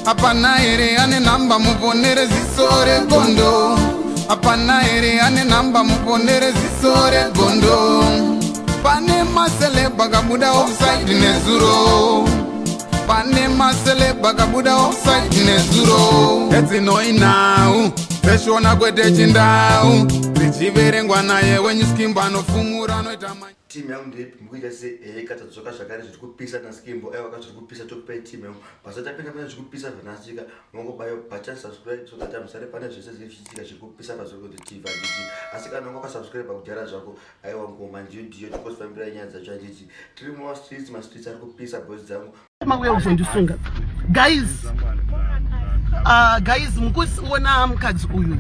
Hapana here ane nhamba muponere ziso regondo? Hapana here ane nhamba muponere ziso regondo? Pane maceleb akabuda offside nezuro. Pane maceleb akabuda offside nezuro. Edzinoi nhau dzeshona kwete chindau dzichiverengwa naye wenyu Skimbo anofumura anoita Team yangu ndeipi mukuita se eheka tadzoka zvakare zviri kupisa naSkimbo aiwa ka zviri kupisa tokupai team yangu pasati tapinda pane zviri kupisa zvanasika mongobaya button subscribe so that musare pane zvese zviri zvichiitika zviri kupisa paZokwete TV handiti asi kana wanga wakasubscribe kudhara zvako aiwa ngoma ndiyo ndiyo tikosifambira nyaya dzacho handiti tiri mumastreets mastreets ari kupisa boys dzangu mauya kuzondisunga guys. Guys, mukuona mukadzi uyu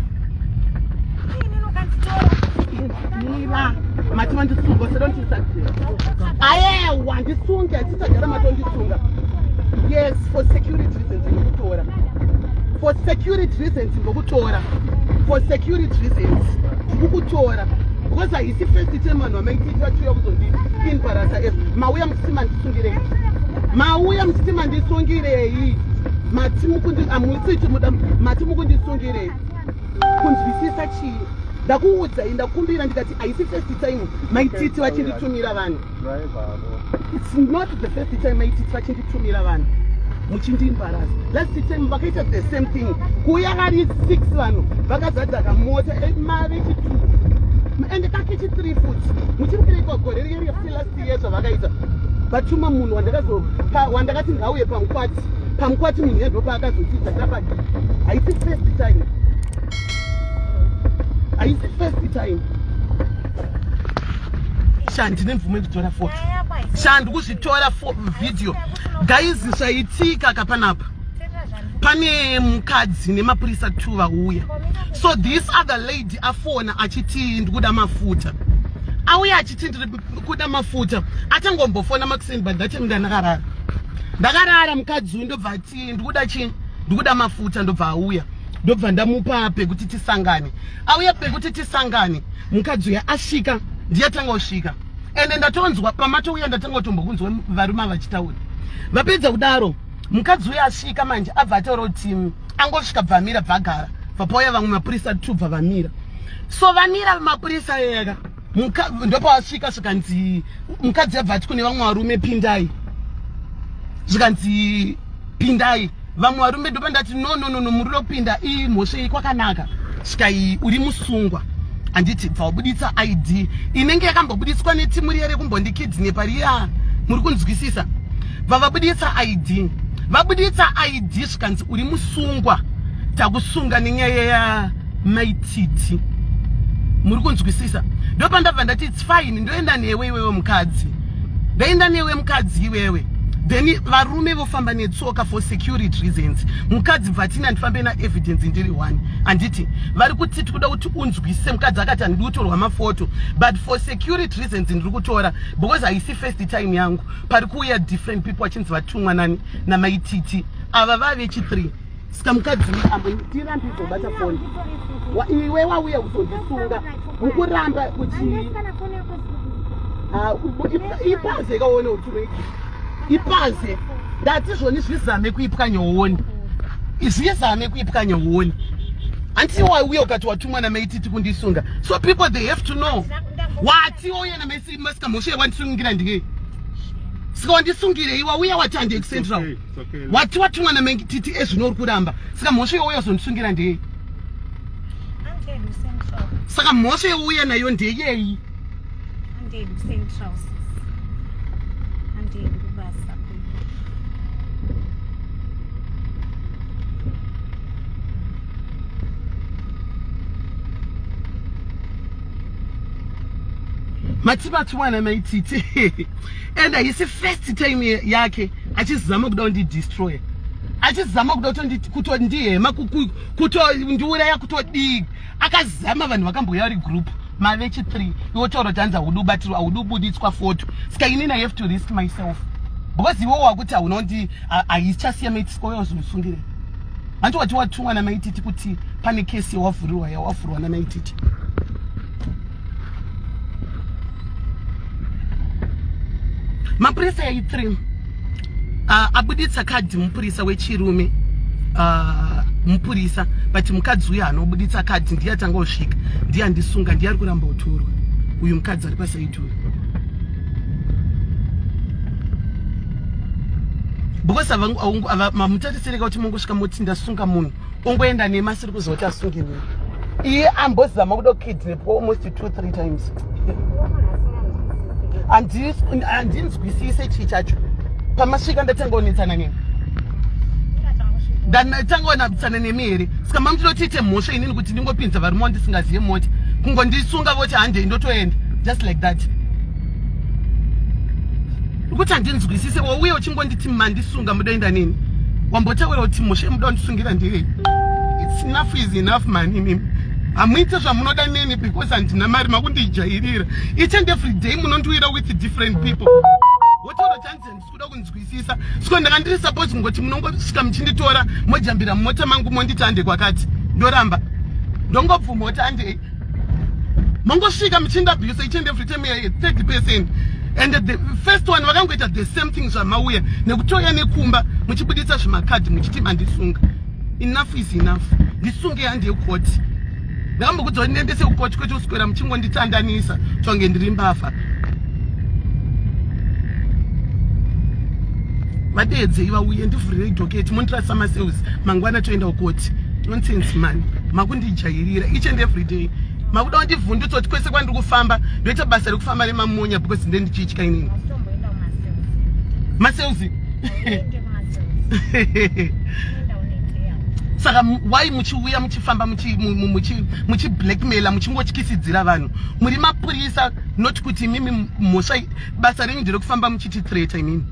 mira mati mandisunga sedontisati ayewa ndisunge atisagara matondisunga. Yes, for security reasons ndokutora, for security reasons ndokutora, for security reasons ndikukutora because haisi first time vanhu vamaititi vachiuya kuzondiembarrassa. As mauya muchiti mandisungirei, mauya muchiti mandisungirei, mati amusiti muda mati mukundisungirei. Kunzwisisa chii? Ndakuudzai, ndakumbira ndikati haisi first time maititi vachinditumira vanhu. It's not the first time maititi vachinditumira vanhu muchindiembarrassa. Last time vakaita the same thing, kuuya vari six vanhu vakazadza kamota mave chi2 ende kakechi 3 futi muchiri kureikwa gore riye futi last year zvavakaita vatuma munhu wandakati ngauye pamukwati pamukwati munhu yendo paakazotidza tapati. Haisi first time, haisi first time. Sha, ndine mvumo yekutora foto. Sha, ndikuzvitora video. Guys, zvaitika kapanapa, pane mukadzi nemapurisa two vauya. So this other lady afona achiti ndikuda mafuta. Auya achiti ndiri kuda mafuta, atangombofona makuseni, but that time ndandakarara, ndakarara. Mukadzi uyu ndobva ati ndikuda chii? Ndikuda mafuta. Ndobva auya, ndobva ndamupa pekuti tisangane. Auya pekuti tisangane, mukadzi uya asvika, ndiyatanga kusvika ende ndatonzwa pamatouya, ndatanga kutombokunzwa varume vachitaura. Vapedza kudaro, mukadzi uyo asvika manje abva ataura kuti angosvika bva amira, bva agara, bva pauya vamwe mapurisa two, bva vamira. So vamira mapurisa eka, ndopavasvika zvikanzi mukadzi abva ati kune vamwe varume, "Pindai." Zvikanzi, "Pindai." Vamwe varume ndopa ndati, "No, no, no, no, muri kupinda imhosva iyi kwakanaka." Svikai, uri musungwa handiti? Bva wabuditsa ID inenge yakambobuditswa netimu riya rekumbondikidnepa riya, muri kunzwisisa? Bva vabuditsa ID, vabuditsa ID, zvikanzi, "Uri musungwa, takusunga nenyaya yamaititi." Muri kunzwisisa? Ndopandabva ndati, "It's fine, ndoenda newe iwewe mukadzi, ndaenda newe mukadzi iwewe." Then varume vofamba netsoka for security reasons. Mukadzi bva tina ndifambe naevidence ndiri one handiti? Vari kuti tikuda kuti unzwise. Mukadzi akati, "Handidi kutorwa mafoto, but for security reasons ndiri kutora because haisi first time yangu pari kuuya different people vachinzi vatumwa nani namaititi ava vave chi3." Saka mukadzi ambotirambi zobata foni. Iwe wauya kuzondisunga, mukuramba kuti ipaze kaone utunoiki ipaze. Ndati zvoni zvizame kuipwanya uone, zvizame kuipwanya uone. Handiti wauya ukati watumwa namaititi kundisunga? So people, they have to know. Wati wauya namaisika, mhosva yewandisungira ndiyei? Saka wandisungirei? Wauya wati handei kuCentral, wati watumwa namaititi, ezvino uri kuramba. Saka mhosva yeuya uzondisungira ndeyei? Saka mhosva yeuya nayo ndeyei? Handei kuCentral, sis. Handei kubasa kwedu. Mati vatumwa maititi and haisi first time yake achizama kuda kundidestroya, achizama kuda kutondihema, kutondiuraya, kutodii. Akazama vanhu vakambouya vari group mavechi 3. Iwe taura kuti hanzi haudi ubatirwa, haudi ubuditswa foto. Saka inini I have to risk myself because iwe wakuti hauna kundi haichasiya maitisi oya uzosungire. Hanti wati watumwa namaititi kuti pane kesi yawavhurirwa, yawavhurwa namaititi? Mapurisa ai3 abuditsa kadhi. Mupurisa wechirume Mupurisa, but mukadzi uyu anobuditsa kadhi ndiye atanga kusvika, ndiye andisunga, ndiye ari kuramba kutorwa. Uyu mukadzi ari pasaidi uyu, because mamutarisireka kuti mungosvika moti ndasunga munhu, ongoenda nema asiri kuziva kuti asungirwei. Iye ambozama kuda kukidnapwa almost 2 3 times. Handinzwisise chii chacho. Pamasvika ndatanga kunetsana nemi, ndatanga kunetsana nemi here? Saka mamutinotiite mhosva inini kuti ndingopinza varume wandisingazive mota, kungondisunga voti handei, ndotoenda just like that? Kuti handinzwisise. Wauye uchingonditi mandisunga, mudoenda neni. Wambotaura kuti mhosva yemuda kundisungira ndeyei? It's enough is enough, man. Imimi hamuite zvamunoda neni because handina mari. Makundijairira each and every day, munondiwira with different people. Wotaura kuti hanzi handisi kuda kunzwisisa. Siko ndanga ndiri suppose kungoti munongosvika muchinditora, mojambira mumota mangu, monditi hande kwakati, ndoramba, ndongobvuma kuti handei. Mongosvika muchindiabuse each and every time. Ya 30%, and the first one vakangoita the same thing zvamauya nekutoya nekumba muchibuditsa zvimakadhi muchiti mandisunga. Enough is enough. Ndisunge, handei kukoti. Ndakambokudza kuti ndiendese kukoti, kwete kuswera muchingonditandanisa tonge ndiri mbavha. Vadeedzei vauye, ndivhurirei docket, mondirasa macells. Mangwana toenda kukoti. Nonsense, man. Makundijairira each and every day. Makuda kundivhundutsa kuti kwese kwandiri kufamba ndoita basa rekufamba nemamonya because nde ndichitya inini. Wasitomboenda kumacells. Macells. Uende kumacells. Uenda unoiteya. Saka why muchiuya muchifamba muchiblackmaila, muchingotyisidzira vanhu? Muri mapurisa, not kuti imimi mhosva basa renyu nderekufamba muchitithreata imimi.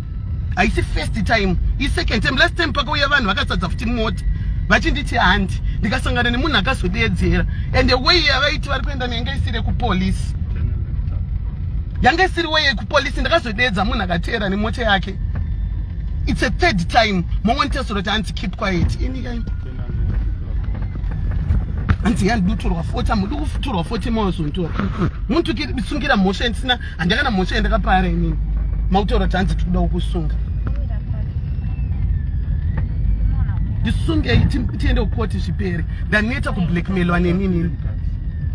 Haisi first time, isecond time. Last time pakauya vanhu vakasadza futi mota vachinditi handi, ndikasangana nemunhu akazodeedzera, and way yavaiti vari kuenda nenge isiri yekupolisi, yanga isiri way yekupolisi. Ndakazodeedza munhu akateera nemota yake. It's a third time mongonditesera kuti hanzi keep quiet. Ini kai hanzi yandiduturwa 40, hamudi kuturwa 40, mawazonditora mundisungira mhosva yandisina. Handakana mhosva yandakapara inini. Makutaura kuti hanzi tikuda kukusunga. Umira pari. Unoona kumira. Ndisungei, tiende kukoti zvipere. Ndaneta kublackmailwa neninini.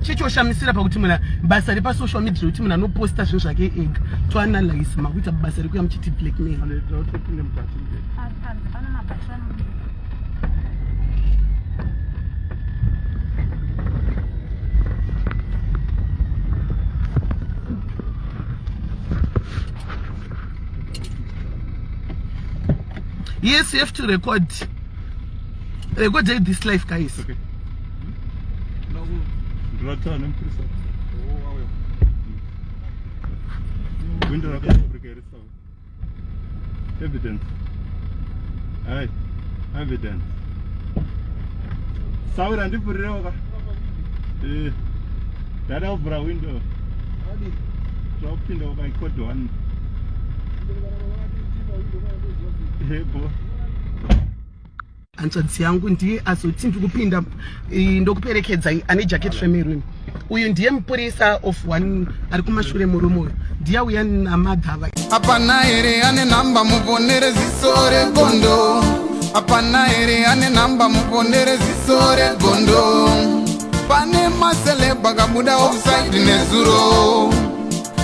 Chichoshamisira pakuti munhu basa repasocial media rekuti munhu anoposta zvinhu zvake ega, toanalyse, makuita basa rekuya muchiti blackmail. Panze pane mabhatiri anobika. Yes, you have to record. Record this life, guys. Okay. Ndinotaura nemupurisa. Window rakavhurika here sawa? Evidence. Hai. Evidence. Sawira, ndivhurirewo ka. Eh. Ndada kuvhura window. Topinda kwa code 1. Yebo. Hanzvadzi yangu ndiye azoti ndikupinda, ndokuperekedzai. Ane jacket remaroon uyu ndiye mupurisa of one ari kumashure. Murume uyu ndiye auya namadhava. Hapana here ane nhamba muponere ziso regondo? Hapana here ane nhamba muponere ziso regondo? Pane maceleb akabuda offside nezuro,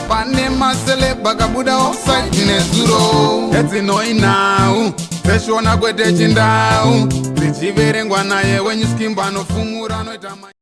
pane maceleb akabuda offside nezuro. Edzinoinhau dzeshona kwete chindau, dzichiverengwa naye wenyu Skimbo anofumura anoita.